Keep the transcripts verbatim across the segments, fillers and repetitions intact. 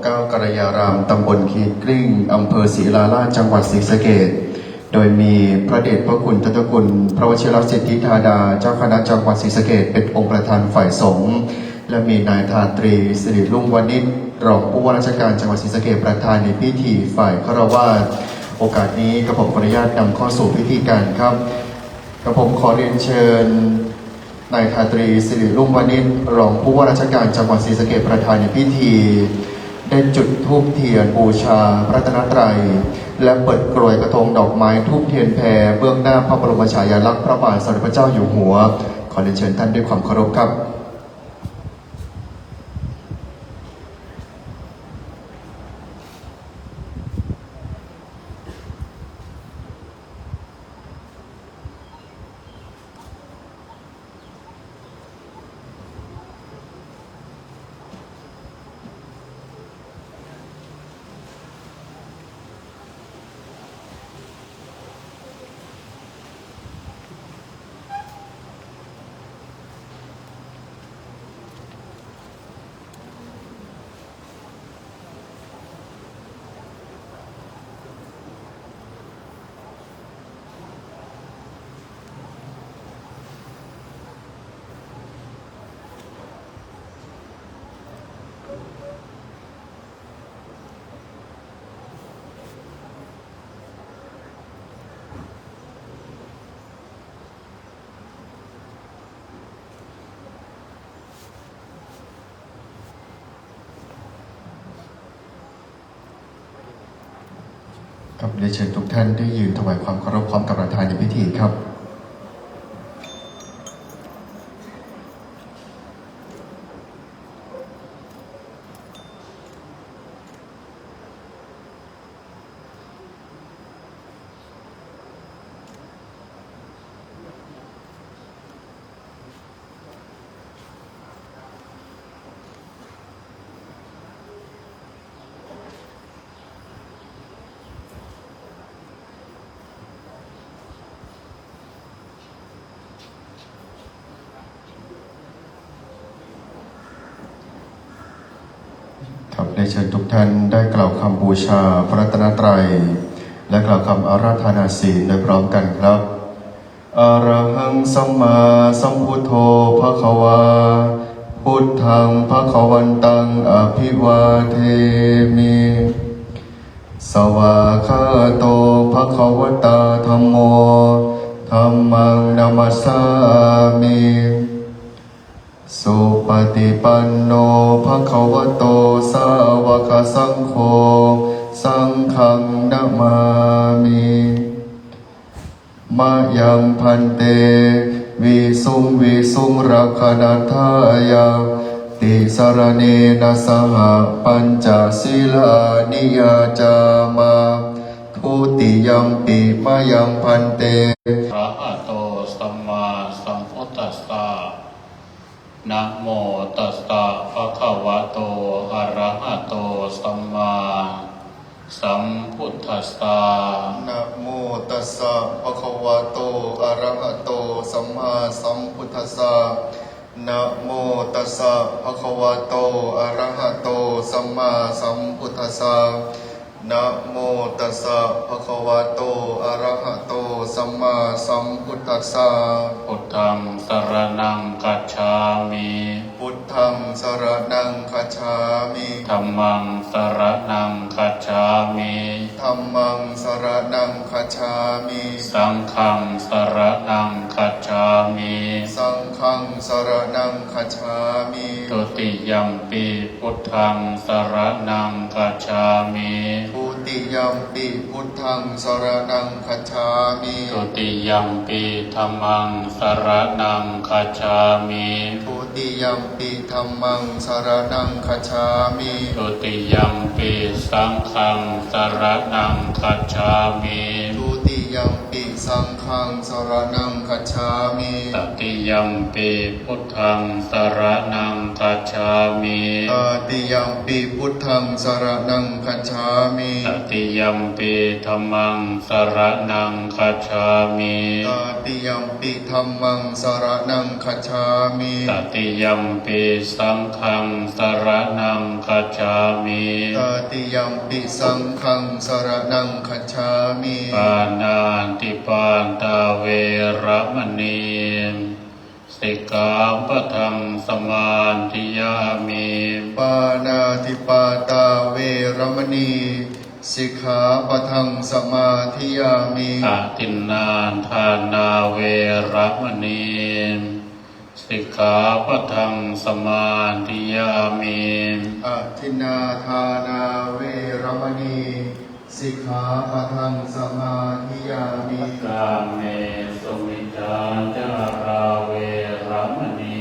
เก้า กัลยาราม ตำบลคีรีกลิ้ง อำเภอศรีราชา จังหวัดศรีสะเกษ โดยมีพระเดชพระคุณ เจ้าคุณ พระวชิรสิทธิธาดา เจ้าคณะจังหวัดศรีสะเกษ เป็นองค์ประธานฝ่ายสงฆ์ และมีนายทาตรี สิริรุ่งวณิช รองผู้ว่าราชการจังหวัดศรีสะเกษ ประธานในพิธีฝ่ายฆราวาส โอกาสนี้กระผมขออนุญาตนำเข้าสู่พิธีการครับ กระผมขอเรียนเชิญ นายทาตรี สิริรุ่งวณิช รองผู้ว่าราชการจังหวัดศรีสะเกษ ประธานในพิธี ได้จุดธูปเทียนบูชาพระรัตนตรัย และเปิดกรวยกระทงดอกไม้ธูปเทียนแพเบื้องหน้าพระบรมฉายาลักษณ์พระบาทสมเด็จพระเจ้าอยู่หัว ขอเรียนเชิญท่านด้วยความเคารพครับ ครับ เรียนเชิญทุกท่านได้ยืนถวายความเคารพพร้อมกับประธานในพิธีครับ ครับ ได้เชิญทุกท่านได้กล่าวคำบูชาพระรัตนตรัย และกล่าวคำอาราธนาศีลโดยพร้อมกันครับ Arahaṃ sammāsambuddho bhagavā, buddhaṃ bhagavantaṃ abhivādemi. Svākkhāto bhagavatā dhammo, dhammaṃ namassāmi. Supaṭipanno bhagavato sāvakasaṅgho, saṅghaṃ namāmi. Mayaṃ bhante visuṃ visuṃ rakkhaṇatthāya tisaraṇena saha pañca sīlāni yācāma. Dutiyampi mayaṃ bhante. Arahato sammāsambuddhassa. Namo tassa bhagavato arahato sammāsambuddhassa. Namo tassa bhagavato arahato sammāsambuddhassa. Namo tassa bhagavato arahato sammāsambuddhassa. Namo tassa bhagavato arahato sammāsambuddhassa. Buddhaṃ saraṇaṃ gacchāmi. Buddhaṃ saraṇaṃ gacchāmi. Dhammaṃ saraṇaṃ gacchāmi. Dhammaṃ saraṇaṃ gacchāmi. Saṅghaṃ saraṇaṃ gacchāmi. Saṅghaṃ saraṇaṃ gacchāmi. Dutiyampi buddhaṃ saraṇaṃ gacchāmi. Dutiyampi buddhaṃ saraṇaṃ gacchāmi. Dutiyampi dhammaṃ saraṇaṃ gacchāmi. Dutiyampi dhammaṃ saraṇaṃ gacchāmi. Dutiyampi saṅghaṃ saraṇaṃ gacchāmi. Dutiyampi Tatiyampi saṅghaṃ saraṇaṃ gacchāmi. Tatiyampi buddhaṃ saraṇaṃ gacchāmi. Tatiyampi buddhaṃ saraṇaṃ gacchāmi. Tatiyampi dhammaṃ saraṇaṃ gacchāmi. Tatiyampi dhammaṃ saraṇaṃ gacchāmi. Tatiyampi saṅghaṃ saraṇaṃ gacchāmi. Tatiyampi saṅghaṃ saraṇaṃ gacchāmi. Pāṇātipātā veramaṇī sikkhāpadaṃ samādiyāmi. Pāṇātipātā veramaṇī sikkhāpadaṃ samādiyāmi. Adinnādānā veramaṇī sikkhāpadaṃ samādiyāmi. Adinnādānā veramaṇī sikkhāpadaṃ samādiyāmi. Kāmesu micchācārā veramaṇī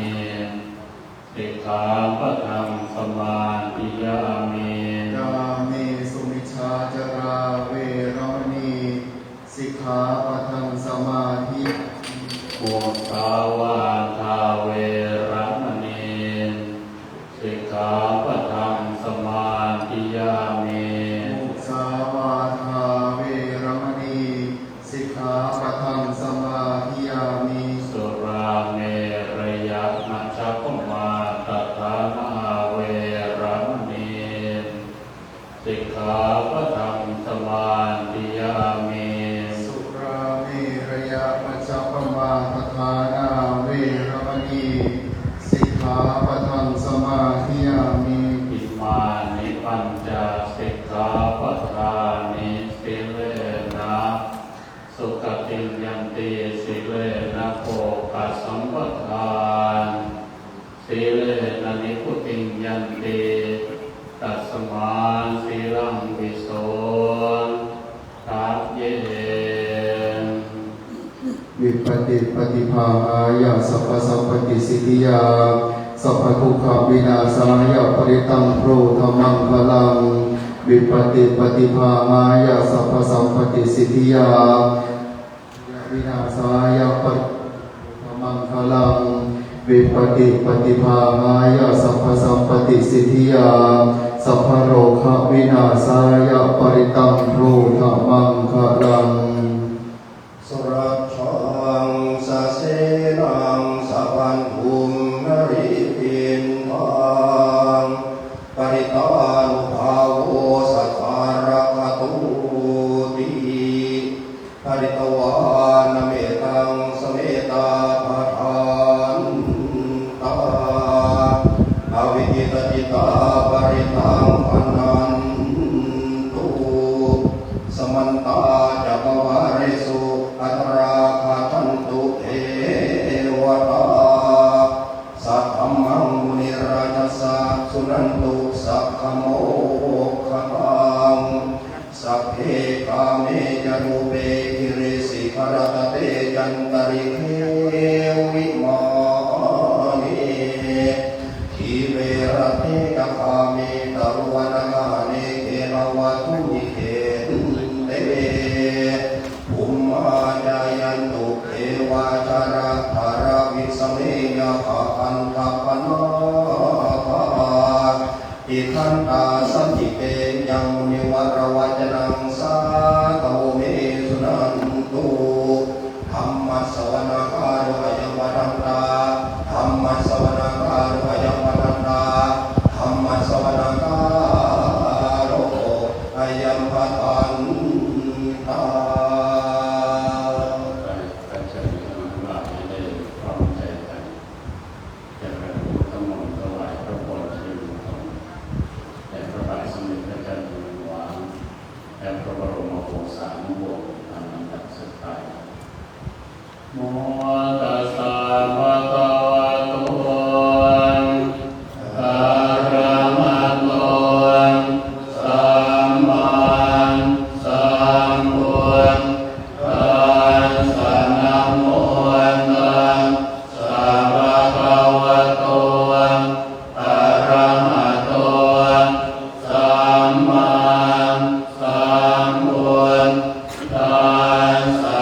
sikkhāpadaṃ samādiyāmi. Kāmesu micchācārā veramaṇī sikkhāpadaṃ samādiyāmi. Musāvādā veramaṇī sikkhāpadaṃ samādiyāmi. Musāvādā veramaṇī sikkhāpadaṃ samādiyāmi. Surāmerayamajjapamādaṭṭhānā veramaṇī sikkhāpadaṃ samādiyāmi. Surāmerayamajjapamādaṭṭhānā veramaṇī sikkhāpadaṃ samādiyāmi. Imāni pañca sikkhāpadāni. Sīlena sugatiṃ yanti, sīlena bhogasampadā, sīlena nibbutiṃ yanti, tasmā sīlaṃ visodhaye. Vipattipaṭibāhāya sabbasampattisiddhiyā sabbadukkhavināsāya parittaṃ brūtha maṅgalaṃ. Vipattipaṭibāhāya sabbasampattisiddhiyā vināsāya parittaṃ brūtha maṅgalaṃ. Vipattipaṭibāhāya sabbasampattisiddhiyā sabbarogavināsāya parittaṃ brūtha maṅgalaṃ. Surakkhaṃ sasenaṃ sabandhuṃ naripinnaṃ paritānubhāvo sadā rakkhatūti. Pharitvāna mettaṃ sametā bhadantā avikkhittacittā parittaṃ bhaṇantu. Samantā cakkavāḷesu atrāgacchantu devatā, saddhammaṃ munirājassa suṇantu saggamokkhadaṃ. Sagge kāme ca rūpe girisikharataṭe cantalikkhe vimāne, dīpe raṭṭhe ca gāme taruvanagahane gehavatthumhi khette, bhummā cāyantu devā jalathalavisame yakkhagandhabbanāgā, tiṭṭhantā santike yaṃ munivaravacanaṃ sādhavo me suṇantu. Dhammassavanakālo ayambhadantā. Dhammassavanakālo ayambhadantā. Dhammassavanakālo ayambhadantā. ขอเชิญท่านทั้งหลายได้พร้อมใจกัน เจริญพุทธมนต์ถวายพระพรชัยมงคลแด่พระบาทสมเด็จพระเจ้าอยู่หัว และพระบรมโอษานุวงศ์ตามลำดับสืบไป Namo tassa bhagavato arahato sammāsambuddhassa. Namo tassa bhagavato arahato sammāsambuddhassa.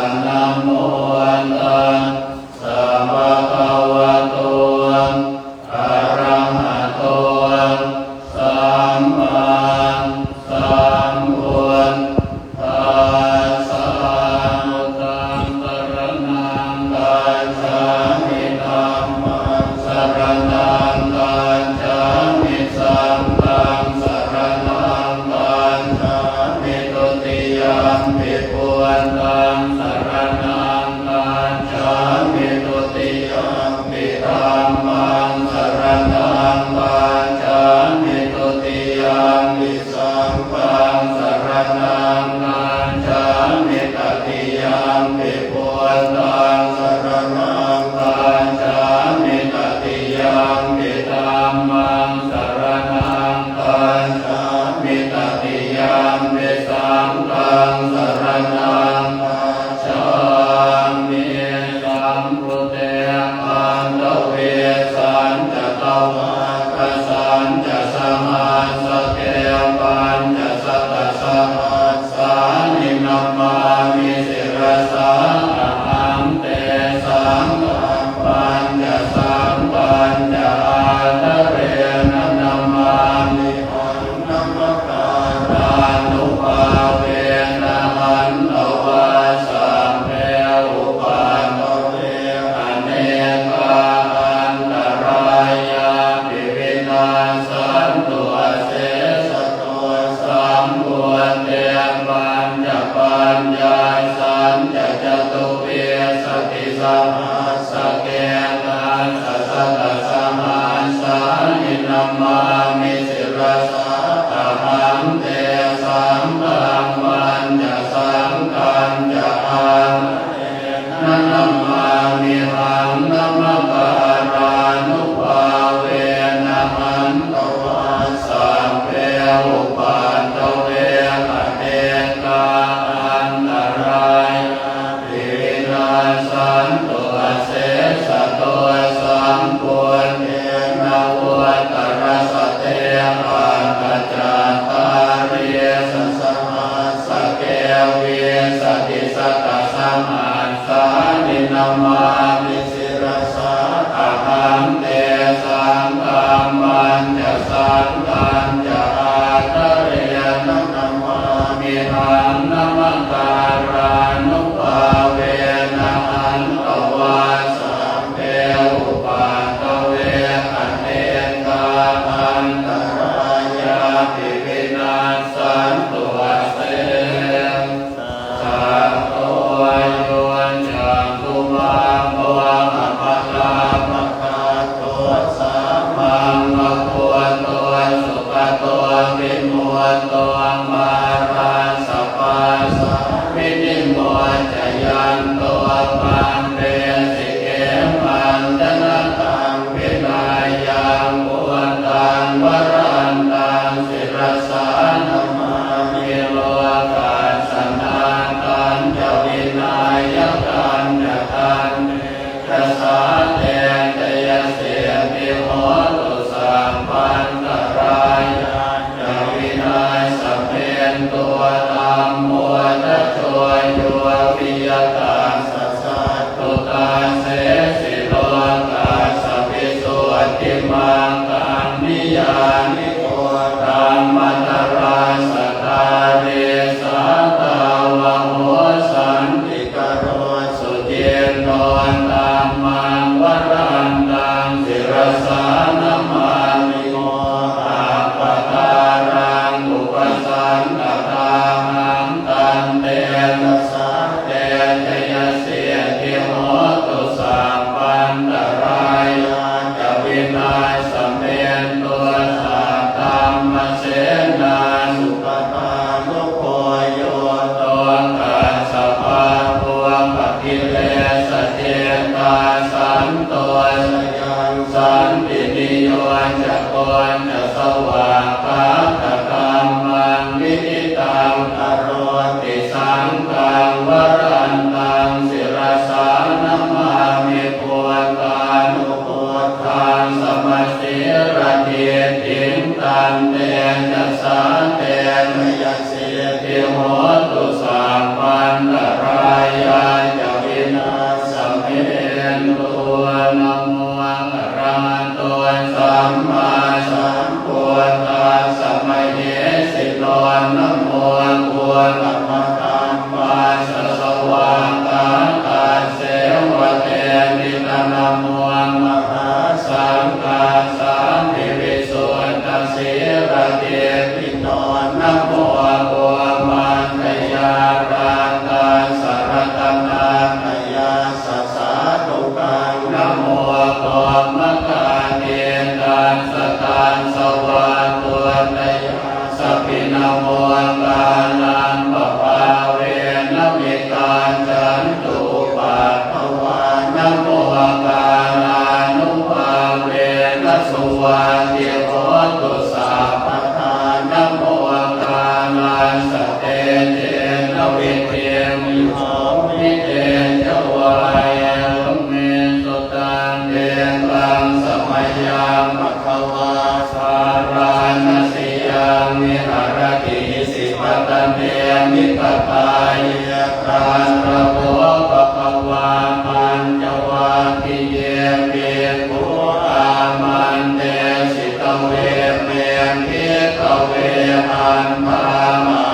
ahaṃ tesaṃ dhammañca saṅghañca ādarena namāmihaṃ. Namakārānubhāvena hantvā sabbe upaddave anekā antarāyā pi vinassantu asesato. Sambuddhe navuttarasate aṭṭhacattāḷīsasahassake vīsatisatasahassāni namāmi sirasā ahaṃ. Tesaṃ dhammañca saṅghañca ādarena namāmihaṃ. Namakārānubhāvena hantvā sabbe upaddave anekā antarāyāpi vinassantu ase sato. Yo cakkhumā mohapadāpaggato sammāsambuddho sugato vimutto mārassa pāsā vinimocayanto pabbesi khemaṃ janataṃ vineyyaṃ buddhaṃ varantaṃ sirasā namāmi. Lokassa nāthañca vināyakañca tantejasā te jayasiddhi hotu sabbantarāyā ca vināsamentu. Dhammo dhajo yo viya tassa satthu dassesi lokassa visuddhimaggaṃ niyyāniko dhammadharassa dhārī sātāvaho santikaro suciṇṇo dhammaṃ varantaṃ sirasā namāmi. Mohappadālaṃ upasantadāhaṃ tantejasā te jayasiddhi hotu sabbantarāyā ca vināsamentu. Saddhammasenā sugatānugo yo lokassa pāpūpakilesajetā santo sayaṃ santiniyojako ca svākkhātadhammaṃ viditaṃ karoti saṅghaṃ varantaṃ sirasā namāmi. Buddhānubuddhaṃ samasīladiṭṭhiṃ tantejasā te jayasiddhi hotu sabbantarāyā ca vināsamentu. Namo arahato sammāsambuddhassa mahesino. Namo uttamadhammassa svākkhātasseva tenidha. Namo mahāsaṅghassāpi visuddhasīladiṭṭhino. Namo omātyāraddhassa ratanattayassa sādhukaṃ. Namo omakātītassa tassa vatthuttayassapi. Namo kārappabhāvena vigacchantu upaddavā. Namo kārānubhāvena suvatthi hotu sabbadā. Namo kārassa tejena vidhimhi homi tejavā. Evaṃ me sutaṃ. Ekaṃ samayaṃ bhagavā bārāṇasiyaṃ viharati isipatane migadāye. Tatra kho bhagavā pañcavaggiye bhikkhū āmantesi: Dveme, bhikkhave, antā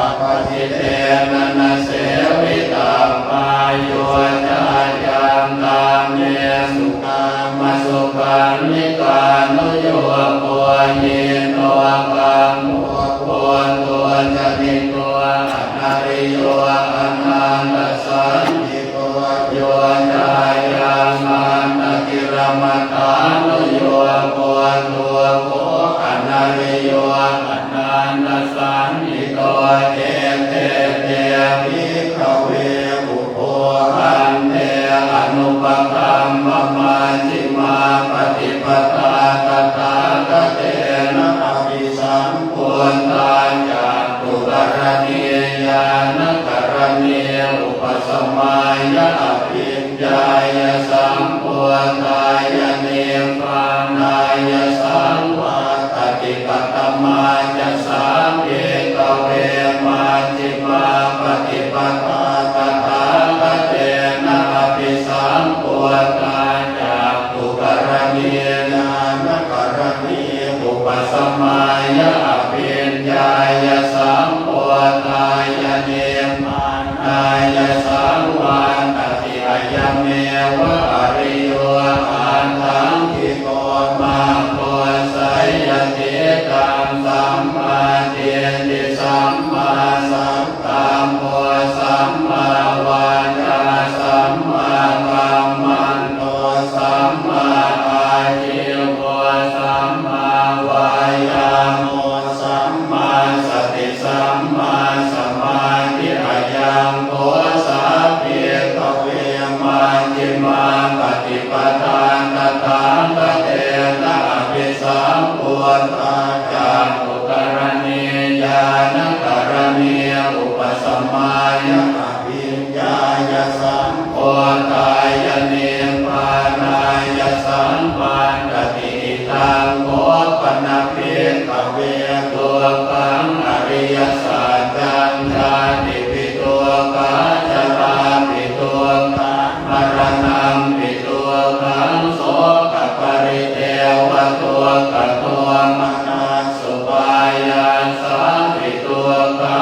appaṭivena na sevitabbā. Yo cāyaṃ kāmesu kāmasukhallikānuyogo hīno gammo pothujjaniko anariyo anatthasañhito. Yo cāyaṃ attakilamathānuyogo dukkho anariyo anatth saṇṭhito. Ete te bhikkhave ubho ante anupagamma majjhimā paṭipadā tathāgatena abhisambuddhā cakkhukaraṇī ñāṇakaraṇī upasamāya abhiññāya sambodhāya nibbānāya saṃvattati. Katamā ca sā bhikkhave majjhimā paṭipadā tathāgatena abhisambuddhā cakkhukaraṇī ñāṇakaraṇī upasamāya abhiññāya sambodhāya nibbānāya saṃvattati. Ayameva ariyo aṭṭhaṅgiko maggo, seyyathīdaṃ: sammādiṭṭhi sammāsaṅ kappo sammāvācā sammākammanto sammāājīvo sammāvāyāmo sammāsati sammāsamādhi. Ayaṃ kho sā bhikkhave majjhimā paṭipadā tathāgatena abhisambuddhā cakkhukaraṇī ñāṇakaraṇī upasamāya abhiññāya sambodhāya nibbānāya saṃvattati. Idaṃ kho pana bhikkhave dukkhaṃ ariyasaccaṃ: jātipi dukkhā jarāpi dukkhā maraṇampi dukkhaṃ sokaparidevadukkhadomanassupāyāsāpi dukkhā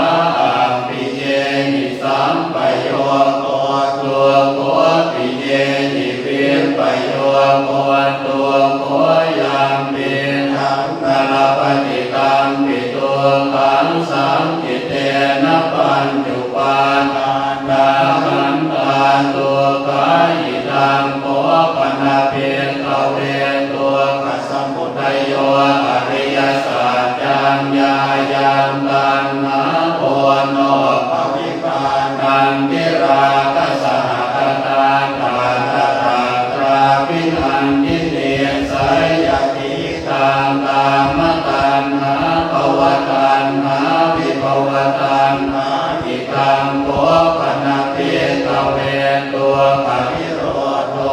appiyehi sampayogo dukkho, piyehi vippayogo dukkho, yampidhaṃ na labhati tampi dukkhaṃ saṅkhittena pañcupādānakkhandhā dukkhā. Idaṃ kho pana bhikkhave dukkhasamudayo ariyasaccaṃ: yāyaṃ taṇhā ponobbhavikā nandirāgasahagatā tatratatrābhinandinī, seyyathidaṃ: kāmataṇhā bhavataṇhā vibhavataṇhā. Idaṃ kho pana bhikkhave dukkhanirodho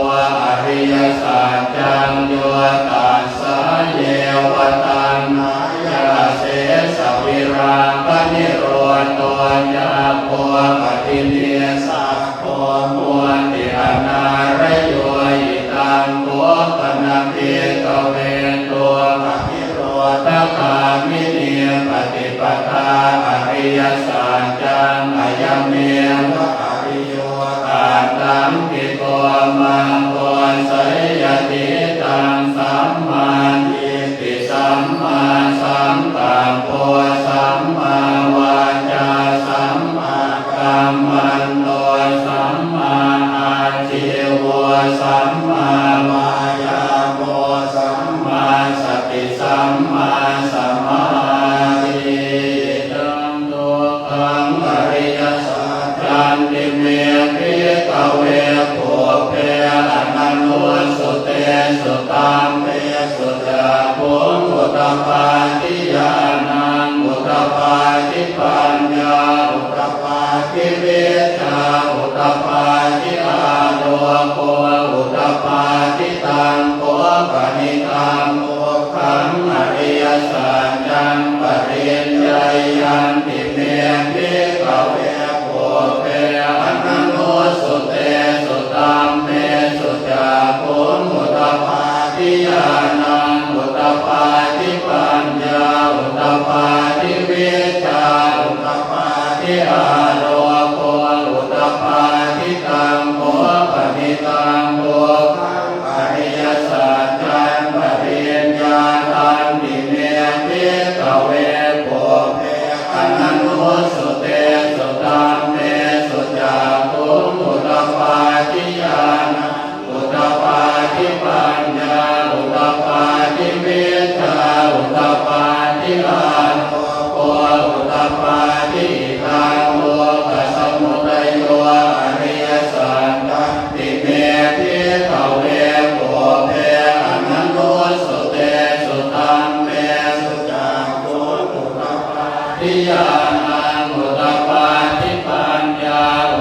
ariyasaccaṃ: yo tassāyeva taṇhāya asesavirāganirodho cāgo paṭinissaggo mutti anālayo. Idaṃ kho pana bhikkhave dukkhanirodhagāminī paṭipadā ariyasaccaṃ: ayameva ariyo aṭṭhaṅgiko maggo, seyyathidaṃ: sammādiṭṭhi sammāsaṅkappo sammāvācā sammākammanto sammāājīvo sammāvāyāmo sammāsati sammāsamādhi. Idaṃ dukkhaṃ ariyasaccaṃ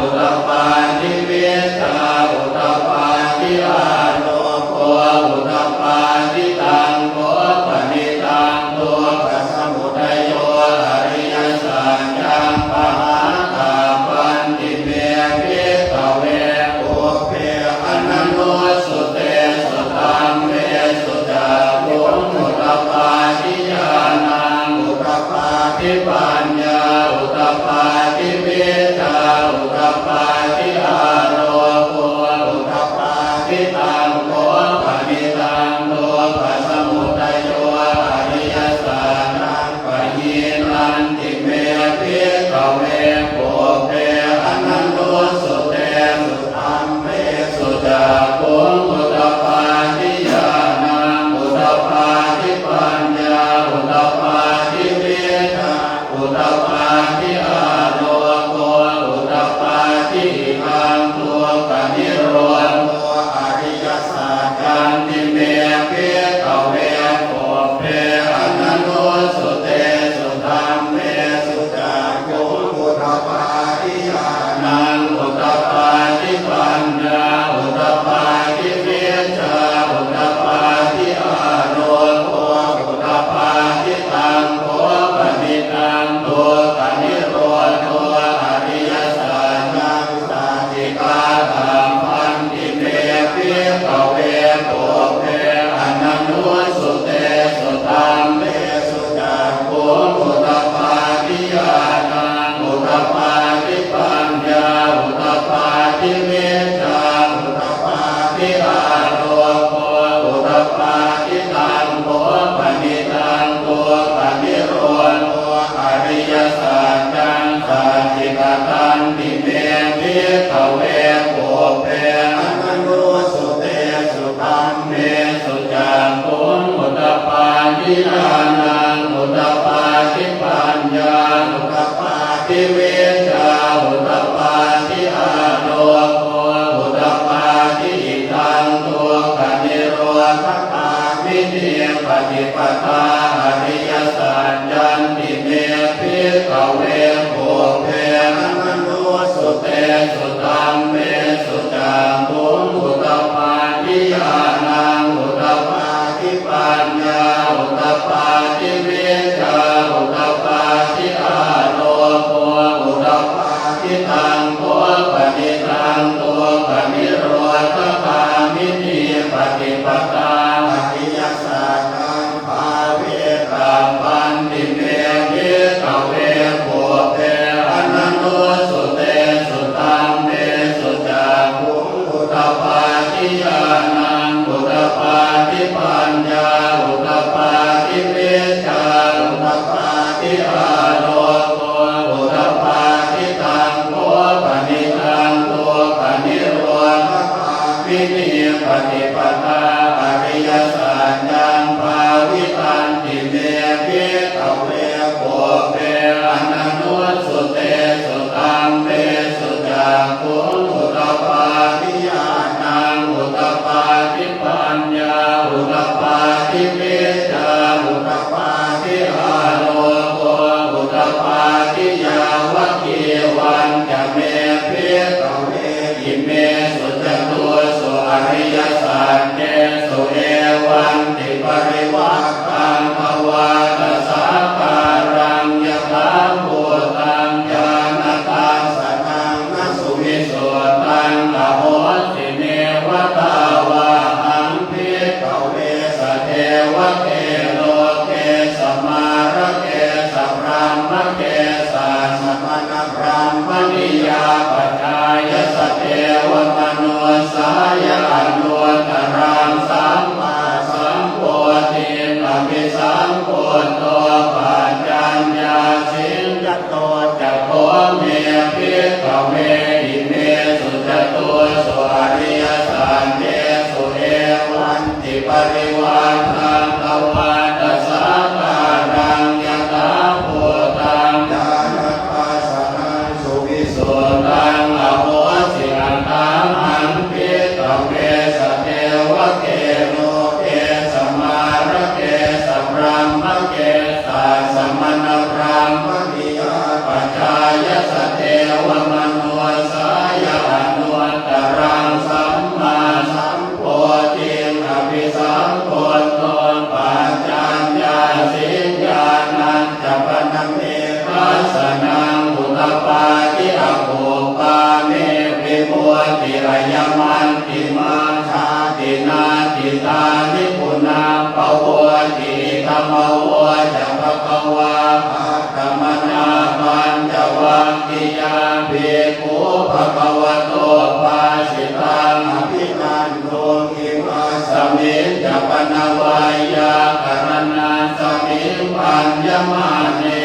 udapādi vijjā udapādi āloko udapādi. Taṃ kho panidaṃ dukkhasamudayo ariyasaccaṃ pahātabbanti me bhikkhave pubbe ananussutesu dhammesu cakkhuṃ udapādi ñāṇaṃ udapādi paññā udapādi vijjā udapādi āloko udapādi. Taṃ kho panidaṃ dukkhasamudayo ariyasaccaṃ pahīnanti me bhikkhave pubbe ananussutesu dhammesu cakkhuṃ udapādi ñāṇaṃ udapādi paññā udapādi vijjā udapādi āloko udapādi. Idaṃ dukkhanirodho ariyasaccanti me bhikkhave pubbe ananussutesu dhammesu cakkhuṃ udapādi ñāṇaṃ udapādi paññā udapādi vijjā udapādi āloko udapādi. Taṃ kho panidaṃ dukkhanirodho ariyasaccaṃ sacchikātabbanti me bhikkhave pubbe ananussutesu dhammesu cakkhuṃ udapādi ñāṇaṃ udapādi paññā udapādi vijjā udapādi āloko udapādi. Taṃ kho panidaṃ dukkhanirodho ariyasaccaṃ sacchikatanti me bhikkhave pubbe ananussutesu dhammesu cakkhuṃ udapādi ñāṇaṃ udapādi paññā udapādi vijjā udapādi āloko udapādi. Idaṃ dukkhanirodhagāminī paṭipadā ariyasaccanti me bhikkhave pubbe ananussutesu dhammesu cakkhuṃ udapādi ñāṇaṃ udapādi paññā udapādi vijjā udapādi āloko udapādi. Taṃ kho panidaṃ dukkhanirodhagāminī paṭipadā ariyasaccaṃ bhāvetabbanti me bhikkhave pubbe ananussutesu dhammesu cakkhuṃ udapādi ñāṇaṃ udapādi paññā udapādi vijjā udapādi āloko udapādi. Taṃ kho panidaṃ dukkhanirodhagāminī paṭipadā ariyasaccaṃ bhāvitanti me bhikkhave pubbe ananussutesu dhammesu cakkhuṃ udapādi ñāṇaṃ udapādi paññā udapādi vijjā udapādi āloko udapādi. Yāvakīvañca me bhikkhave imesu catūsu ariyasaccesu evantiparivaṭṭaṃ dvādasākāraṃ yathābhūtaṃ ñāṇadassanaṃ na suvisuddhaṃ ahosi. Neva tāvāhaṃ bhikkhave sadevake loke samārake sabrahmake sassamaṇabrāhmaṇiyā pajāya sadevamanussāya anuttaraṃ sammāsambodhiṃ abhisambuddho paccaññāsiṃ. Yato ca kho me bhikkhave imesu catūsu ariyasaccesu evantiparivaṭṭaṃ dvādasākāraṃ yathābhūtaṃ ñāṇadassanaṃ suvisuddhaṃ ahosi. Athāhaṃ bhikkhave sadevake loke samārake sabrahmake sassamaṇabrāhmaṇiyā pāti akuppā me vimutti ayamantimā jāti natthidāni punabbhavoti. Idamavoca bhagavā. Attamanā pañcavaggiyā bhikkhū bhagavato bhāsitaṃ abhinanduṃ. Imasmiñca pana veyyākaraṇasmiṃ bhaññamāne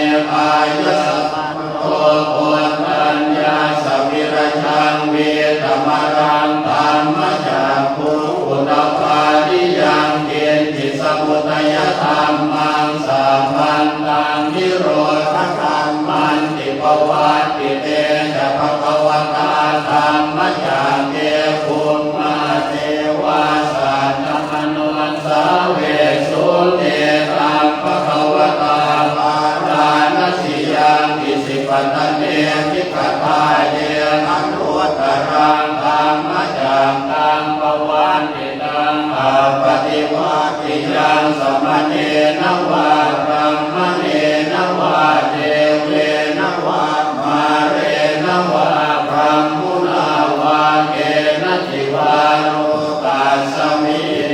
āyasmato Koṇḍaññassa virajaṃ vītamalaṃ dhammacakkhuṃ udapādi: yaṅkiñci samudayadhammaṃ sabbantaṃ nirodhadhammanti. Pavattite ca bhagavatā dhammacakke bhummā devā saddamanussāvesuṃ: etaṃ bhagavatā Bārāṇasiyaṃ Isipatane Migadāye anuttaraṃ dhammacakkaṃ pavattitaṃ appaṭivattiyaṃ samaṇena vā brāhmaṇena vā devena vā mārena vā brahmunā vā kenaci vā lokasminti.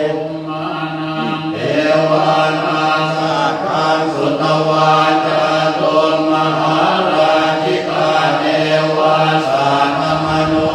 Bhummānaṃ devānaṃ saddaṃ sutvā cātummahārājikā devā saddamanu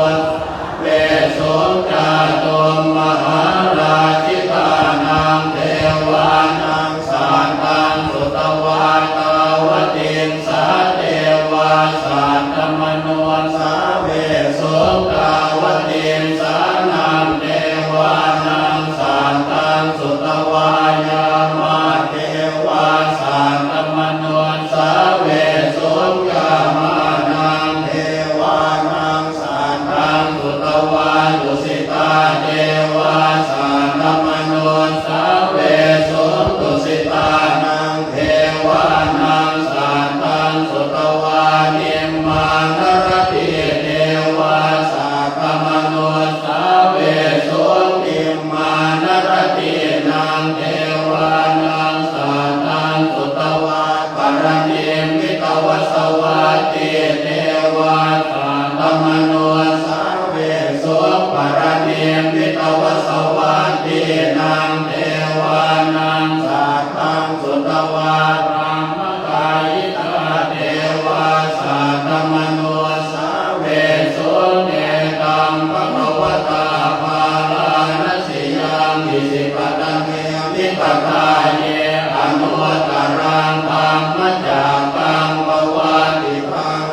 vesuṃ. Cātummahārājikānaṃ devānaṃ saddaṃ sutvā tāvatiṃsā devā saddamanussāvesuṃ. Tāvatiṃsānaṃ devānaṃ saddaṃ sutvā yāmā devā saddamanussāvesuṃ. Yāmānaṃ devānaṃ saddaṃ sutvā tusitā devā saddamanussāvesuṃ. Tusitānaṃ devānaṃ saddaṃ sutvā nimmānaratī devā saddamanussāvesuṃ. Nimmānaratīnaṃ devānaṃ saddaṃ sutvā paranimmitavasavattī devā saddamanussāvesuṃ. Paranimmitavasavattīnaṃ devānaṃ saddaṃ sutvā brahmakāyikā devā saddamanussāvesuṃ. Etaṃ bhagavatā Bārāṇasiyaṃ Isipatane Migadāye anuttaraṃ dhammacakkaṃ pavattitaṃ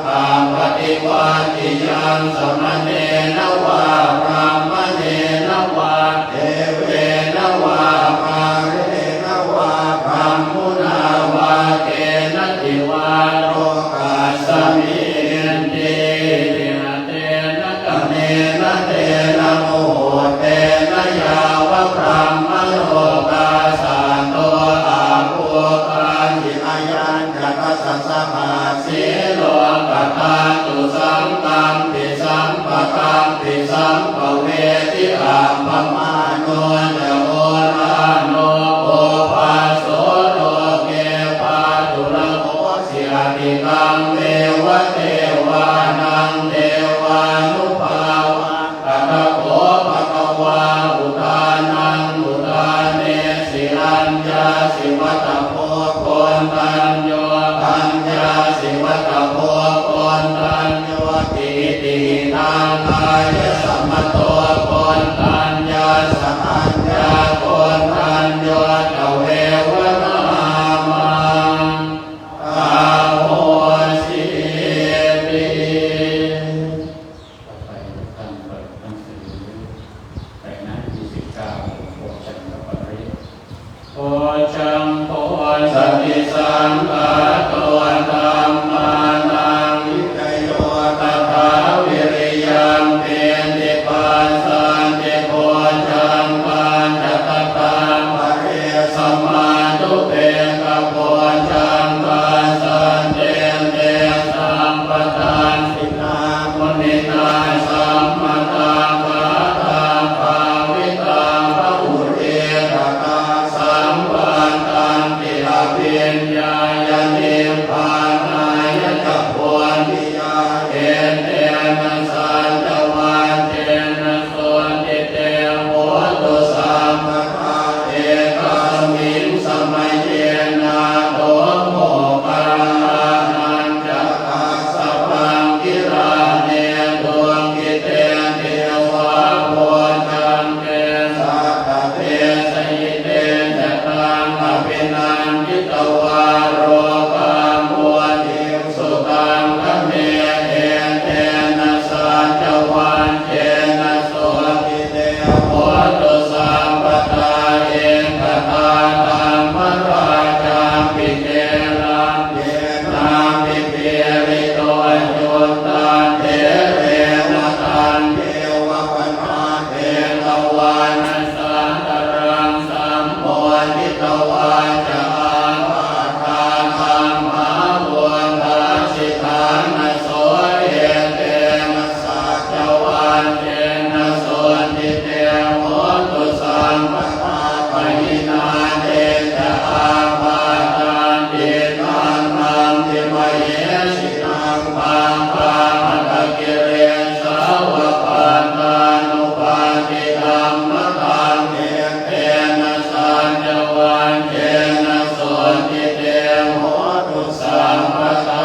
appaṭivattiyaṃ samaṇena vā brāhmaṇena vā devena vā mārena vā brahmunā vā kenaci vā lokasminti. Tena khaṇena tena muhuttena yāva brahmalokā saddo abbhuggacchi. Ayañca dasasahassī lokadhātu saṅkampi sampakampi sampavedhi. Appamāṇo ca oḷāro obhāso loke pāturahosi atikkammeva devānaṃ devānubhāvaṃ. Atha kho bhagavā udānaṃ udānesi: aññāsi vata bho koṇḍañño, aññāsi vata bho koṇḍaññoti. Itihidaṃ āyasmato Koṇḍaññassa aññākoṇḍañño tveva nāmaṃ ahosīti. Sinaṃ pāpā matagiriṃ sāvapattānuppattidhammataṃ, etena saccavajjena sotthi te hotu sabbadā.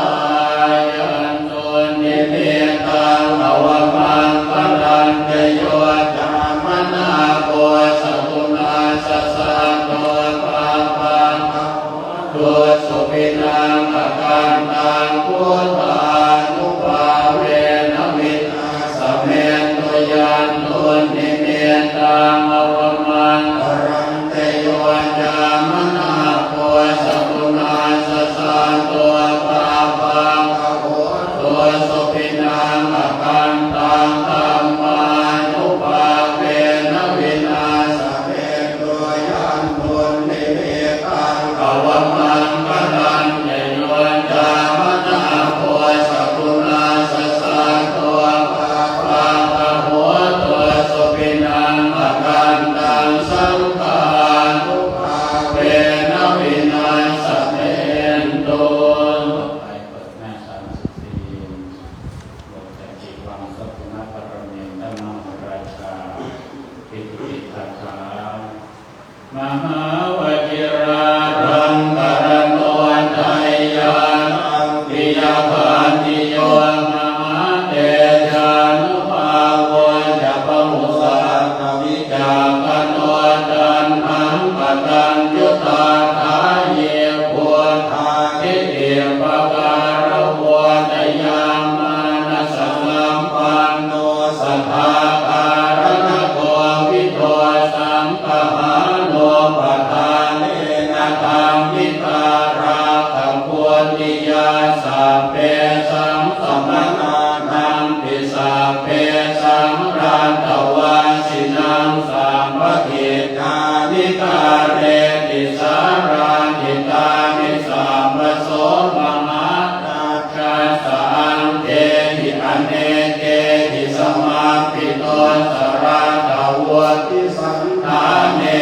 Yandunnimittaṃ avamaṅgalañca yo cāmanāpo sakuṇassa saddo pāpaggaho dussupinaṃ akantaṃ buddhānubhāvena vināsamentu. Yandunnimittaṃ avamaṅgalañca yo cāmanāpo sakuṇassa saddo pāpaggaho dussupinaṃ akantaṃ dhammānubhāvena vināsamentu. Yandunnimittaṃ avamaṅgalañca yo cāmanāpo sakuṇassa saddo pāpaggaho dussupinaṃ akantaṃ saṅghānubhāvena vināsamentu. ต่อไปเปิดหน้าสามสิบสี่ บทจักขิวังคปุณณปรเมนทมหาราชา อิติปิ คาถา Mahāvajirālaṅkaraṇodayyānaṃ piyabhāgiyo mahātejānubhāvo ca bahusattāvicakkhano candano kataññutā dāyī buddhādiṭṭhibhākāraho dayāmanusasampanno sadā kāruṇiko vīto saṅgaho upādānena dhammitārakkha buddhiyā sabbesaṃ samaṇānaṃ pi sabbesaṃ rakkhavāsinaṃ sabbaṭṭhāni kāreti sārādhitāni sabbaso mahārājassa aṅgehi anekehi samāhito saratthauddisandāne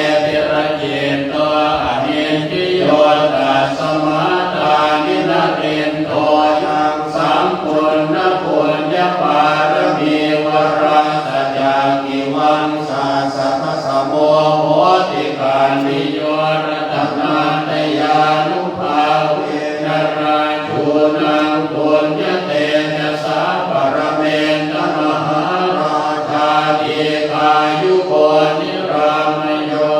citto anindriyo tasmā dāni narindo yaṃ sampuṇṇapuññapāramī varassa cakkhivamsassa dāsamo hoti khantiyo ratanattayānubhāvena rājūnaṃ puññatejasā paramenta mahārājā dīghāyuko nirāmayo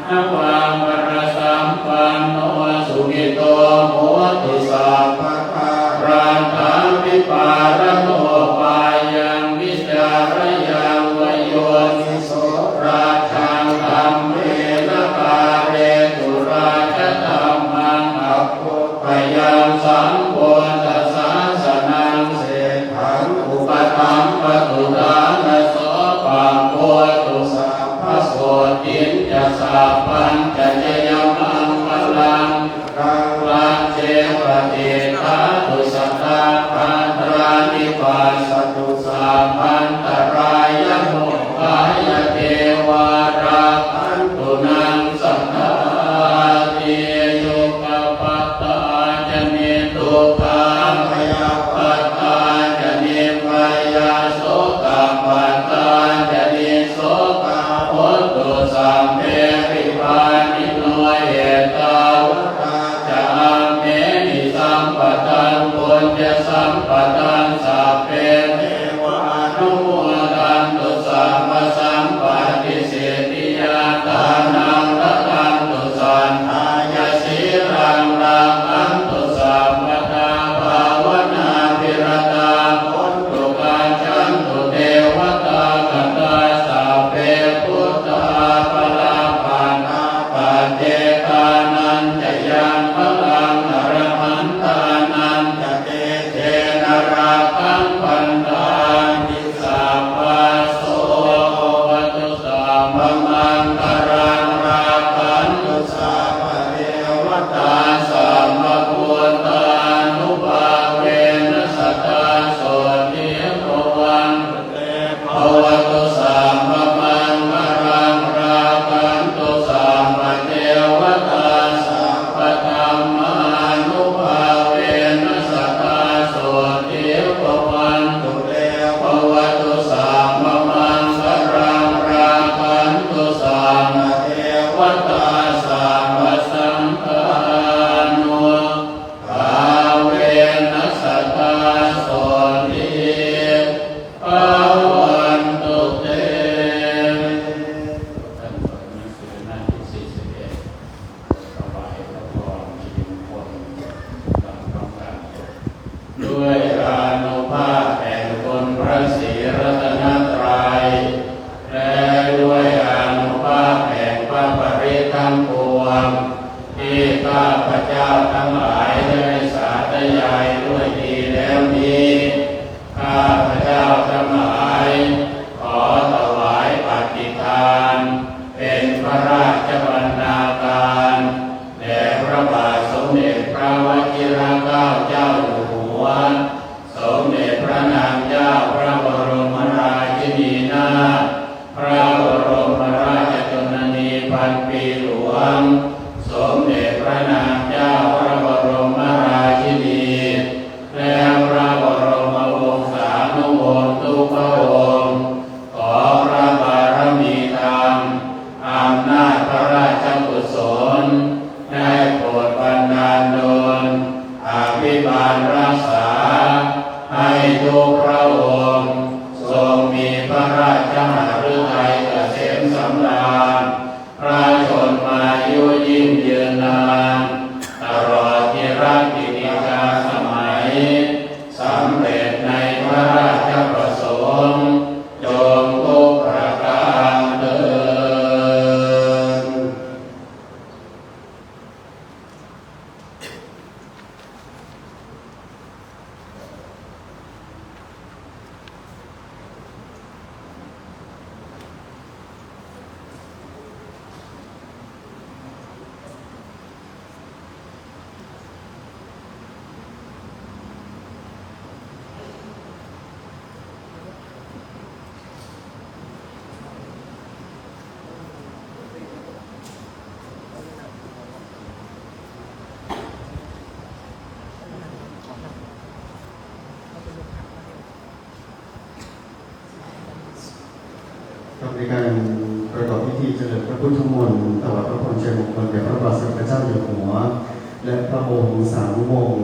vaṇṇavaparasampanno sukhito hoti sabbadā. Raṇḍāni pāramupāyaṃ vicārayaṃva yoniso rājā dhammena kāretu rājadhammaṃ abbhu byaṃ sambuddhasāsanaṃ seṭṭhaṃ upaṭṭhampatu ṭhānaso pamodatu sabbasotthiñca sabbañca jayamaṅgalaṃ. Raṃ rāje patiṭṭhātu sadā bhadrani passatu sabbantarāya mokkhaṃ devā rakkhantu naṃ sadāti. Dukkhappattā ca niddukkhā bhayappattā ca nibbhayā sokappattā ca nissokā hontu sabbepi pāṇino. Ettāvatā ca amhehi sambhataṃ puññasampadaṃ sabbe devānumodantu sabbasampattisiddhiyā. Dānaṃ dadantu saddhāya sīlaṃ rakkhantu sabbadā bhāvanābhiratā hontu gacchantu devatāgatā. Sabbe buddhā balappattā paccekānañca yaṃ balaṃ arahantānañca tejena rakkhaṃ บาลรักษา ให้ทุกพระองค์ ทรงมีพระราชหฤทัยเกษมสำราญ พระชนมายุยิ่งยืนนาน ตลอดจิรัตติกาสมัย สำเร็จในพระราชประสงค์ จงทุกประการเทอญ ครับ ในการประกอบพิธีเจริญพระพุทธมนต์ ถวายพระพรชัยมงคลแด่พระบาทสมเด็จพระเจ้าอยู่หัว และพระวงศ์สามวงศ์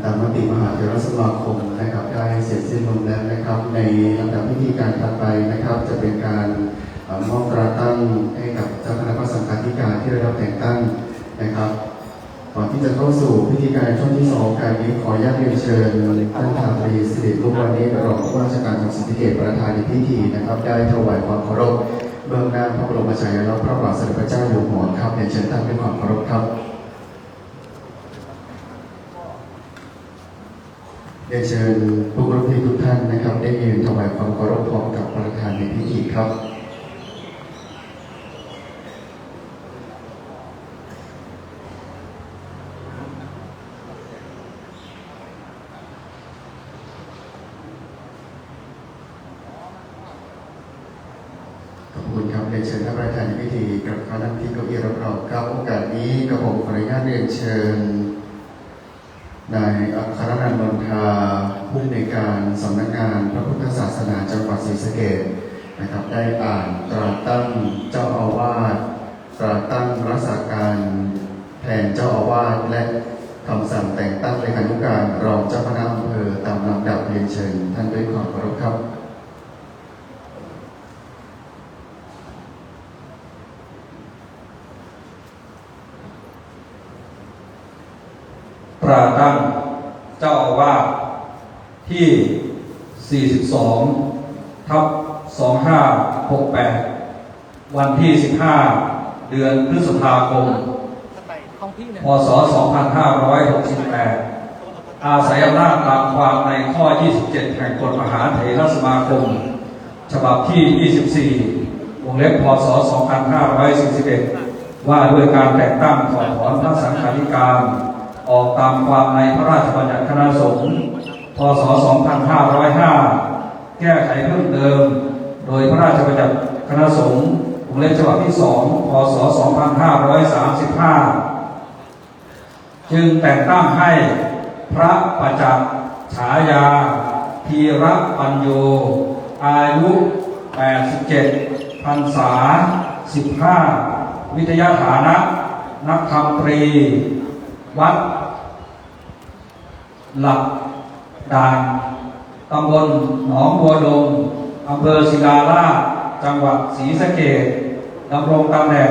ตามมติมหาเถรสมาคมนะครับ ได้เสร็จสิ้นลงแล้วนะครับ ในลำดับพิธีการถัดไปนะครับ จะเป็นการ เอ่อ มอบตราตั้งให้กับเจ้าคณะพระสังฆาธิการที่ได้รับแต่งตั้งนะครับ ก่อนที่จะเข้าสู่พิธีการช่วงที่สอง การนี้ขออนุญาตเรียนเชิญท่านทาตรี สิริรุ่งวณิช รองผู้ว่าราชการจังหวัดศรีสะเกษ ประธานในพิธีนะครับ ได้ถวายความเคารพเบื้องหน้าพระบรมฉายาลักษณ์พระบาทสมเด็จพระเจ้าอยู่หัวครับ เรียนเชิญท่านด้วยความเคารพครับ เรียนเชิญผู้ร่วมพิธีทุกท่านนะครับ ได้ยืนถวายความเคารพพร้อมกับประธานในพิธีครับ ขอบคุณครับ เรียนเชิญท่านประธานในพิธีกลับเข้านั่งที่เก้าอี้รับรองครับ โอกาสนี้กระผมขออนุญาตเรียนเชิญ นายอัครนันท์ นนทา ผู้อำนวยการสำนักงานพระพุทธศาสนาจังหวัดศรีสะเกษนะครับ ได้อ่านตราตั้งเจ้าอาวาส ตราตั้งรักษาการแทนเจ้าอาวาส และคำสั่งแต่งตั้งเลขานุการรองเจ้าคณะอำเภอตามลำดับ เรียนเชิญท่านด้วยความเคารพครับ ตราตั้งเจ้าอาวาสที่ สี่สิบสอง ทับ สองห้าหกแปด วันที่ สิบห้า เดือนพฤษภาคม พ.ศ. สองพันห้าร้อยหกสิบแปด อาศัยอำนาจตามความในข้อ ยี่สิบเจ็ด แห่งกฎมหาเถรสมาคม ฉบับที่ ยี่สิบสี่ วงเล็บ พ.ศ. สองพันห้าร้อยสี่สิบเอ็ด ว่าด้วยการแต่งตั้งถอดถอนพระสังฆาธิการ ออกตามความในพระราชบัญญัติคณะสงฆ์ พ.ศ. สองพันห้าร้อยห้า แก้ไขเพิ่มเติม โดยพระราชบัญญัติคณะสงฆ์ วงเล็บ ฉบับที่ สอง พ.ศ. สองพันห้าร้อยสามสิบห้า จึงแต่งตั้งให้พระประจักษ์ ฉายา ธีรปัญโญ อายุ แปดสิบเจ็ด พรรษา สิบห้า วิทยาฐานะ นักธรรมตรี วัดหลักด่าน ตำบลหนองบัวดง อำเภอศิลาลาด จังหวัดศรีสะเกษ ดำรงตำแหน่ง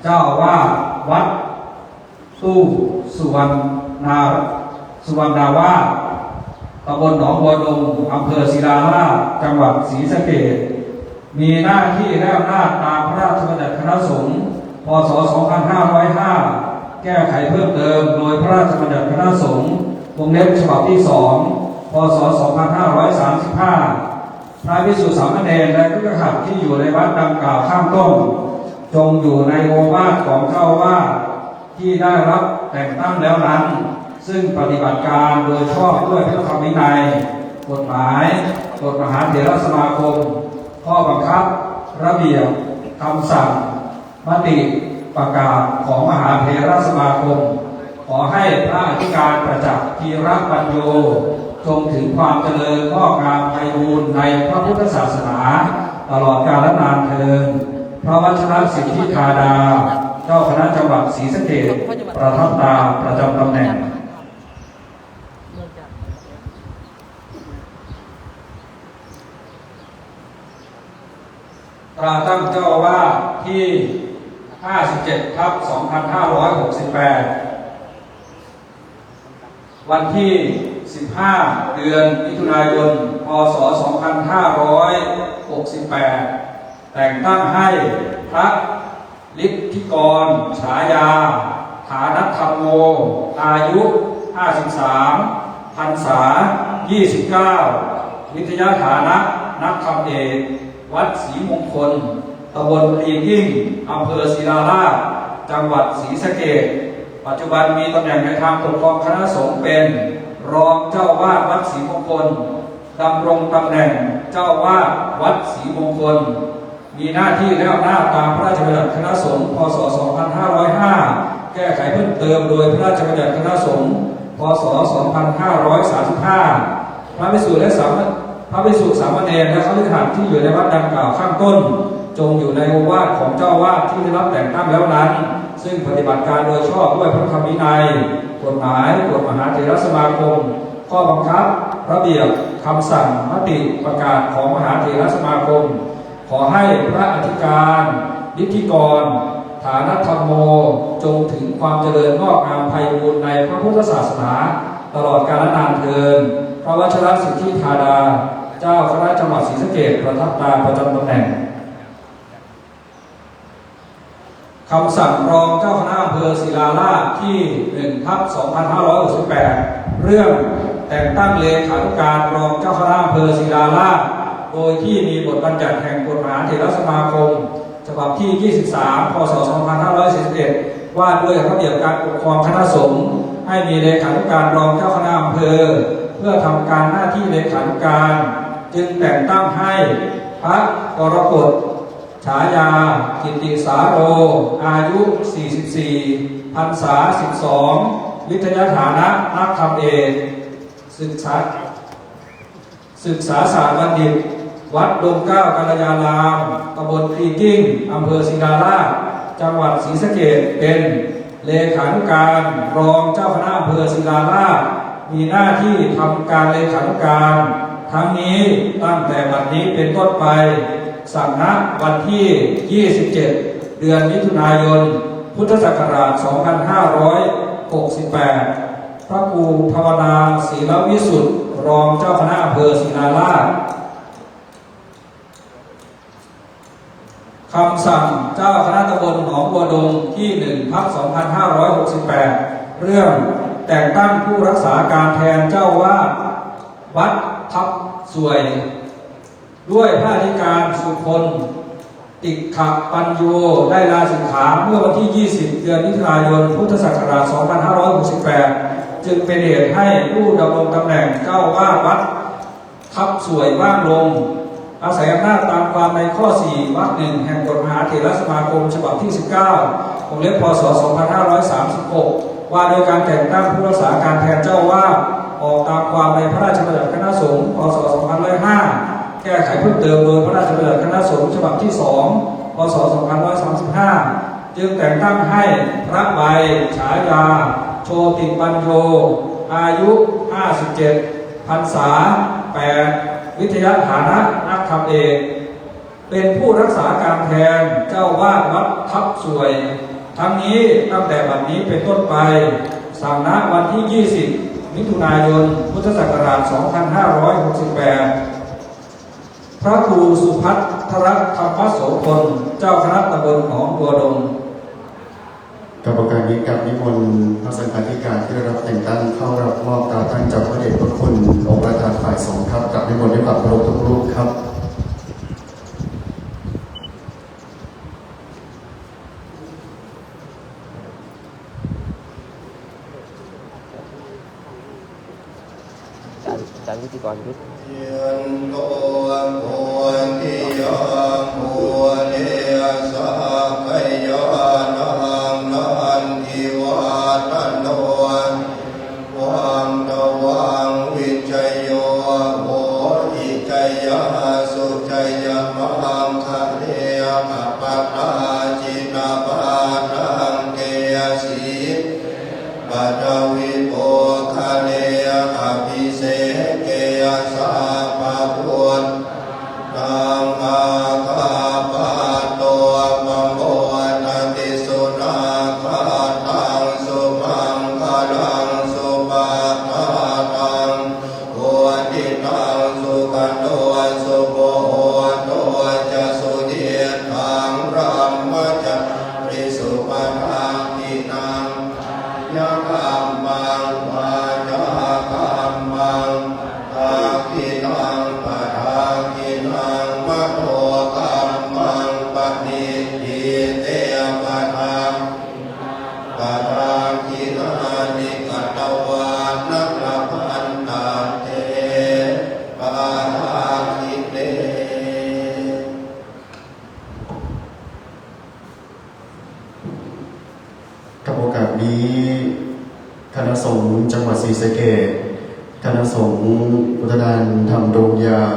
เจ้าอาวาสวัด ตู้สุวรรณา สุวรรณาวาส ตำบลหนองบัวดง อำเภอศิลาลาด จังหวัดศรีสะเกษ มีหน้าที่และอำนาจตามพระราชบัญญัติคณะสงฆ์ พ.ศ. สองพันห้าร้อยห้า แก้ไขเพิ่มเติมโดยพระราชบัญญัติคณะสงฆ์ วงเล็บ ฉบับที่ สอง พ.ศ. สองพันห้าร้อยสามสิบห้า พระภิกษุสามเณรและคฤหัสถ์ที่อยู่ในวัดดังกล่าวข้างต้น จงอยู่ในโอวาทของเจ้าอาวาสที่ได้รับแต่งตั้งแล้วนั้น ซึ่งปฏิบัติการโดยชอบด้วยพระธรรมวินัย กฎหมาย กฎมหาเถรสมาคม ข้อบังคับ ระเบียบ คำสั่ง มติประกาศของมหาเถรสมาคม ขอให้พระอธิการประจักษ์ ธีรปัญโญ จงถึงความเจริญงอกงามไพบูลย์ในพระพุทธศาสนา ตลอดกาลนานเทอญ พระวัชรสิทธิธาดา เจ้าคณะจังหวัดศรีสะเกษ ประทับตราประจำตำแหน่ง ตราตั้งเจ้าอาวาสที่ ห้าสิบเจ็ดทับสองพันห้าร้อยหกสิบแปด วันที่ สิบห้า เดือนมิถุนายน พ.ศ. สองพันห้าร้อยหกสิบแปด แต่งตั้งให้พระฤทธิกร ฉายา ฐานัทธัมโม อายุ ห้าสิบสาม พรรษา ยี่สิบเก้า วิทยาฐานะ นักธรรมเอก วัดศรีมงคล ตำบลปลีกลิ้ง อำเภอศิลาลาด จังหวัดศรีสะเกษ ปัจจุบันมีตำแหน่งในทางปกครองคณะสงฆ์เป็นรองเจ้าอาวาสวัดศรีมงคล ดำรงตำแหน่งเจ้าอาวาสวัดศรีมงคล มีหน้าที่และอำนาจตามพระราชบัญญัติคณะสงฆ์ พ.ศ. สองพันห้าร้อยห้า แก้ไขเพิ่มเติมโดยพระราชบัญญัติคณะสงฆ์ พ.ศ. สองพันห้าร้อยสามสิบห้า พระภิกษุและสาม พระภิกษุสามเณรและคฤหัสถ์ที่อยู่ในวัดดังกล่าวข้างต้น จงอยู่ในโอวาทของเจ้าอาวาสที่ได้รับแต่งตั้งแล้วนั้น ซึ่งปฏิบัติการโดยชอบด้วยพระธรรมวินัย กฎหมาย กฎมหาเถรสมาคม ข้อบังคับ ระเบียบ คำสั่ง มติ ประกาศของมหาเถรสมาคม ขอให้พระอธิการ ฤทธิกร ฐานัทธัมโม จงถึงความเจริญงอกงามไพบูลย์ในพระพุทธศาสนา ตลอดกาลนานเทอญ พระวัชรสิทธิธาดา เจ้าคณะจังหวัดศรีสะเกษ ประทับตราประจำตำแหน่ง คำสั่งรองเจ้าคณะอำเภอศิลาลาดที่ หนึ่งทับสองพันห้าร้อยหกสิบแปด เรื่องแต่งตั้งเลขานุการรองเจ้าคณะอำเภอศิลาลาด โดยที่มีบทบัญญัติแห่งกฎมหาเถรสมาคม ฉบับที่ ยี่สิบสาม พ.ศ. สองพันห้าร้อยสี่สิบเอ็ด ว่าด้วยระเบียบการปกครองคณะสงฆ์ ให้มีเลขานุการรองเจ้าคณะอำเภอ เพื่อทำการหน้าที่เลขานุการ จึงแต่งตั้งให้พระกรกฎ ฉายา กิตติสาโร อายุ สี่สิบสี่ พรรษา สิบสอง วิทยาฐานะ นักธรรมเอก ศึกษา ศึกษาศาสตร์บัณฑิต วัดดงเกล้ากัลยาราม ตำบลปลีกลิ้ง อำเภอศิลาลาด จังหวัดศรีสะเกษ เป็นเลขานุการรองเจ้าคณะอำเภอศิลาลาด มีหน้าที่ทำการเลขานุการ ทั้งนี้ตั้งแต่บัดนี้เป็นต้นไป สั่งณวันที่ ยี่สิบเจ็ด เดือนมิถุนายน พุทธศักราช สองพันห้าร้อยหกสิบแปด พระครูภาวนา ศีลวิสุทธิ์ รองเจ้าคณะอำเภอศิลาลาด คำสั่งเจ้าคณะตำบลหนองบัวดงที่ หนึ่งทับสองพันห้าร้อยหกสิบแปด เรื่องแต่งตั้งผู้รักษาการแทนเจ้าอาวาสวัดทับส่วย ด้วยพระอธิการสุพล ติขปัญโญ ได้ลาสิกขาเมื่อวันที่ ยี่สิบ เดือนมิถุนายน พุทธศักราช สองพันห้าร้อยหกสิบแปด จึงเป็นเหตุให้ผู้ดำรงตำแหน่งเจ้าอาวาสวัดทับส่วยว่างลง อาศัยอำนาจตามความในข้อ สี่ วรรค หนึ่ง แห่งกฎมหาเถรสมาคม ฉบับที่ สิบเก้า วงเล็บ พ.ศ. สองพันห้าร้อยสามสิบหก ว่าด้วยการแต่งตั้งผู้รักษาการแทนเจ้าอาวาส ออกตามความในพระราชบัญญัติคณะสงฆ์ พ.ศ. สองพันห้าร้อยห้า แก้ไขเพิ่มเติมโดยพระราชบัญญัติคณะสงฆ์ฉบับที่ สอง พ.ศ. สองพันห้าร้อยสามสิบห้า จึงแต่งตั้งให้พระใบ ฉายา โชติปัญโญ อายุ ห้าสิบเจ็ด พรรษา แปด วิทยาฐานะ นักธรรมเอก เป็นผู้รักษาการแทนเจ้าอาวาสวัดทับส่วย ทั้งนี้ตั้งแต่บัดนี้เป็นต้นไป สั่งณวันที่ ยี่สิบ มิถุนายน พุทธศักราช สองพันห้าร้อยหกสิบแปด พระครูสุภัทรธรรมโสพล เจ้าคณะตำบลหนองบัวดง กรรมการนี้กราบนิมนต์พระสังฆาธิการที่ได้รับแต่งตั้งเข้ารับมอบตราตั้งจากพระเดชพระคุณองค์ประธานฝ่ายสงฆ์ครับ กราบนิมนต์ด้วยความเคารพทุกรูปครับ อาจารย์ อาจารย์วิทยกรยุทธ Jayanto bodhiyā mūle sakyānaṃ nandivaḍḍhano, evaṃ tvaṃ vijayo hohi jayassu jayamaṅgale. Aparājitapallaṅke sīse paṭhavipokkhare abhi สงฆ์จังหวัดศรีสะเกษ คณะสงฆ์อุทยานธรรมดงยาง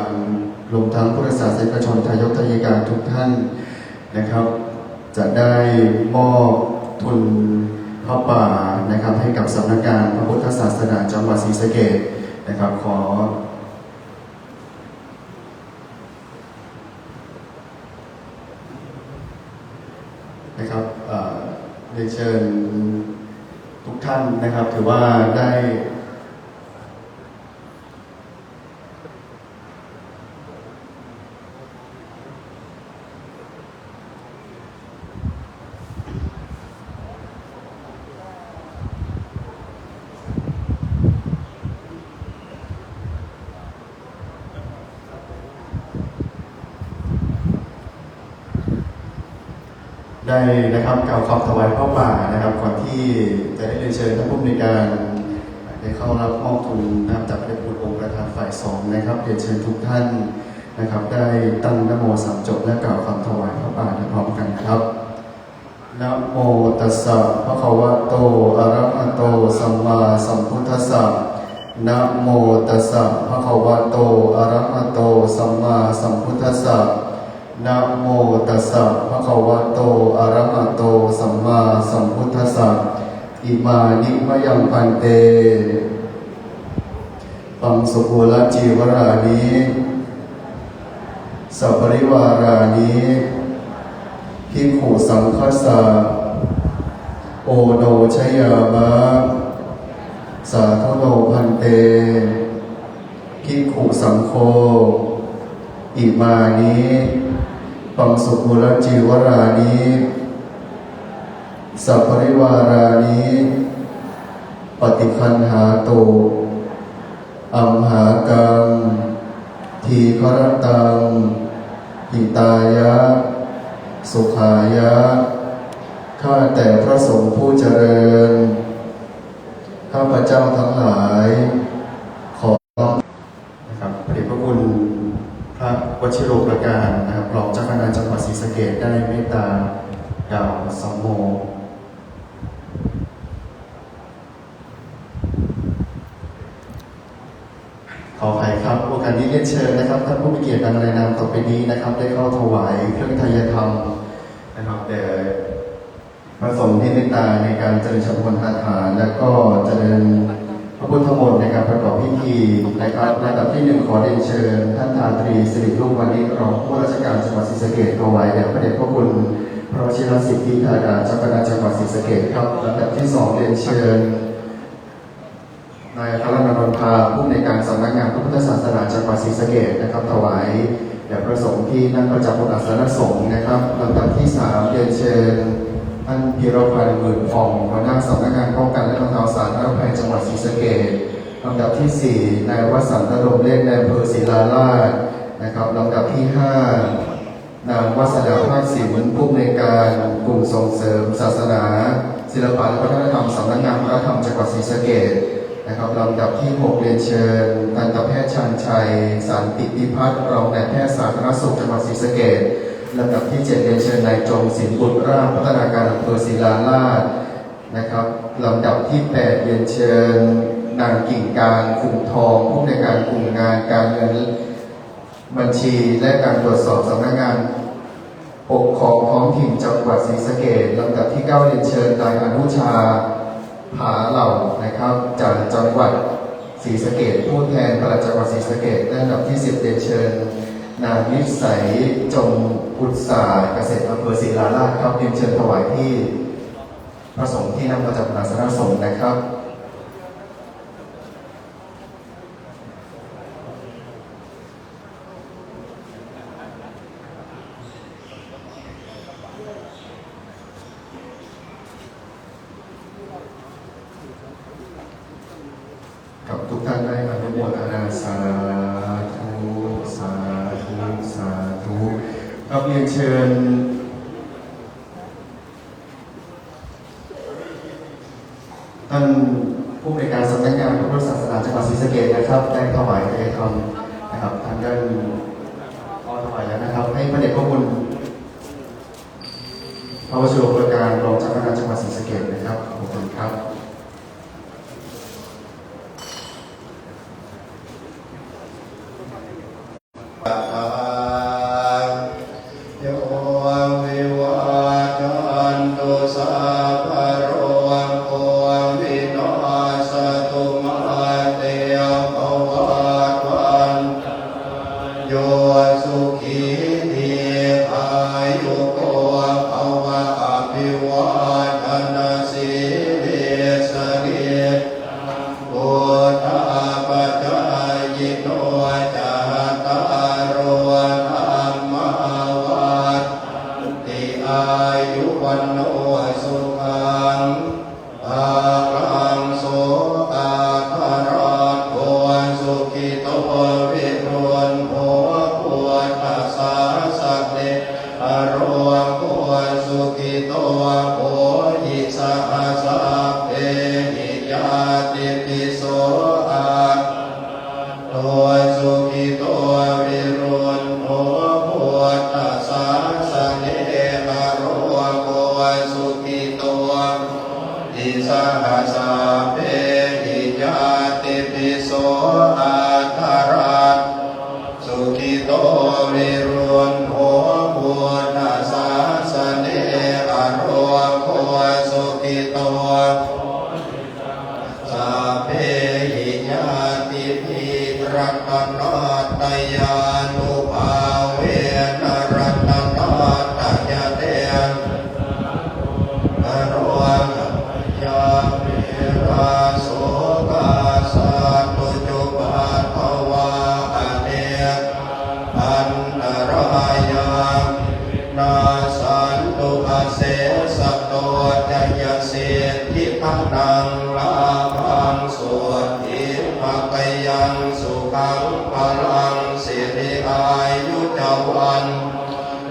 รวมทั้งพุทธศาสนิกชนทายกทายิกาทุกท่านนะครับ จะได้มอบทุนผ้าป่านะครับ ให้กับสำนักงานพระพุทธศาสนาจังหวัดศรีสะเกษนะครับ ขอ นะครับ เอ่อ เรียนเชิญทุกท่านนะครับ ถือว่าได้ ได้นะครับ กล่าวคำถวายผ้าป่านะครับ ก่อนที่จะได้เรียนเชิญท่านผู้อำนวยการได้เข้ารับมอบทุนนะครับ จากพระเดชพระคุณองค์ประธานฝ่ายสงฆ์นะครับ เรียนเชิญทุกท่านนะครับ ได้ตั้งนะโมสามจบ และกล่าวคำถวายผ้าป่าพร้อมกันครับ Namo tassa bhagavato arahato sammāsambuddhassa. Namo tassa bhagavato arahato sammāsambuddhassa. Namo tassa bhagavato arahato sammāsambuddhassa. Imāni mayaṃ bhante paṃsukuḷacīvarāni saparivārāni bhikkhusaṅghassa oṇojayāma. Sādhu no bhante bhikkhusaṅgho imāni paṃsukuḷacīvarāni saparivārāni paṭiggaṇhātu amhākaṃ dīgharattaṃ hitāya sukhāya. ข้าแต่พระสงฆ์ผู้เจริญ ข้าพเจ้าทั้งหลาย ขอ นะครับ พระเดชพระคุณพระวชิโรปการนะครับ รองเจ้าคณะจังหวัดศรีสะเกษ ได้เมตตากล่าวสัมโม ขออภัยครับ โอกาสนี้เรียนเชิญนะครับ ท่านผู้มีเกียรติดังรายนามต่อไปนี้นะครับ ได้เข้าถวายเครื่องไทยธรรมนะครับ แด่พระสงฆ์ที่เมตตาในการเจริญฉัพพลคาถา และก็เจริญพระพุทธมนต์ในการประกอบพิธีนะครับ ลำดับที่หนึ่ง ขอเรียนเชิญท่านทาตรี สิริรุ่งวณิช รองผู้ว่าราชการจังหวัดศรีสะเกษ ถวายแด่พระเดชพระคุณพระวชิรสิทธิธารา เจ้าคณะจังหวัดศรีสะเกษครับ ลำดับที่สอง เรียนเชิญ นายอัครนันท์ นนทา ผู้อำนวยการสำนักงานพระพุทธศาสนาจังหวัดศรีสะเกษนะครับ ถวายแด่พระสงฆ์ที่นั่งประจำบนอาสนะสงฆ์นะครับ ลำดับที่สาม เรียนเชิญท่านพีรพันธ์ หมื่นฟอง หัวหน้าสำนักงานป้องกันและบรรเทาสาธารณภัยจังหวัดศรีสะเกษ ลำดับที่สี่ นายวสันต์ ระดมเลข นายอำเภอศิลาราชนะครับ ลำดับที่ห้า นางวัสดา ภาคสิน ผู้อำนวยการกลุ่มส่งเสริมศาสนา ศิลปะและวัฒนธรรม สำนักงานวัฒนธรรมจังหวัดศรีสะเกษนะครับ ลำดับที่หก เรียนเชิญทันตแพทย์ชาญชัย สันติพิพัฒน์ รองนายแพทย์สาธารณสุขจังหวัดศรีสะเกษ ลำดับที่เจ็ด เรียนเชิญนายจงศิลป์บุตรราช พัฒนาการอำเภอศิลาราชนะครับ ลำดับที่แปด เรียนเชิญนางกิ่งการ คุมทอง ผู้อำนวยการกลุ่มงานการเงิน บัญชีและการตรวจสอบสำนักงานปกครองท้องถิ่นจังหวัดศรีสะเกษ ลำดับที่เก้า เรียนเชิญนายอนุชา ผาเหล่านะครับ จากจังหวัดศรีสะเกษ ผู้แทนปลัดจังหวัดศรีสะเกษ และลำดับที่สิบ เรียนเชิญนางนิสัย จงอุตสาหะ เกษตรอำเภอศิลาราชครับ เรียนเชิญถวายที่พระสงฆ์ที่นั่งประจำอาสนะสงฆ์นะครับ ครับ ทุกท่านได้อนุโมทนา สาธุ สาธุ สาธุ ครับ เรียนเชิญ ท่านผู้อำนวยการสำนักงานพระพุทธศาสนาจังหวัดศรีสะเกษนะครับ ได้ถวายไทยธรรมนะครับ ทางด้าน ขอถวายแล้วนะครับ ให้พระเดชพระคุณพระวชิโรปการรองเจ้าคณะจังหวัดศรีสะเกษนะครับ ขอบคุณครับ aṭṭhārado sukhito viruḷho buddhasāsane, arogo sukhito sabbehi ñātibhi, ratanattayānubhāvena ratanattayatejasā, dukkharogabhayā verā sokā sattu cupaddavā, anekā antarāyāpi vinassantu asesato. Jayasiddhi dhanaṃ lābhaṃ, sotthi bhāgyaṃ sukhaṃ balaṃ, siri āyu ca vaṇṇo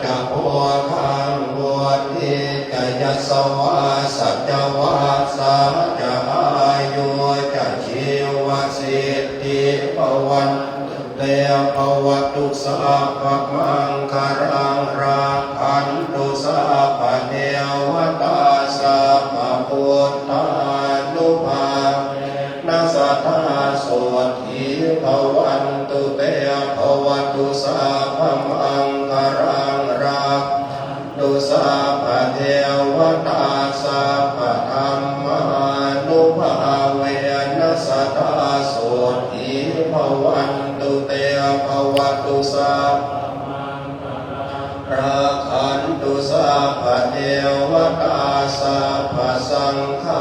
ca bhogaṃ vuḍḍhī ca yasavā, satavassā ca āyū ca jīvasiddhī bhavantu te. Bhavatu sabbamaṅgalaṃ, rakkhantu sabbadevatā, sabbabuddhānubhāvena sadā sotthī bhavantu te. Bhavatu sabbamaṅgalaṃ, rakkhantu sabbadevatā, sabbadhammānubhāvena sadā sotthī bhavantu te. Bhavatu sabbamaṅgalaṃ, rakkhantu sabbadevatā, sabbasaṅghā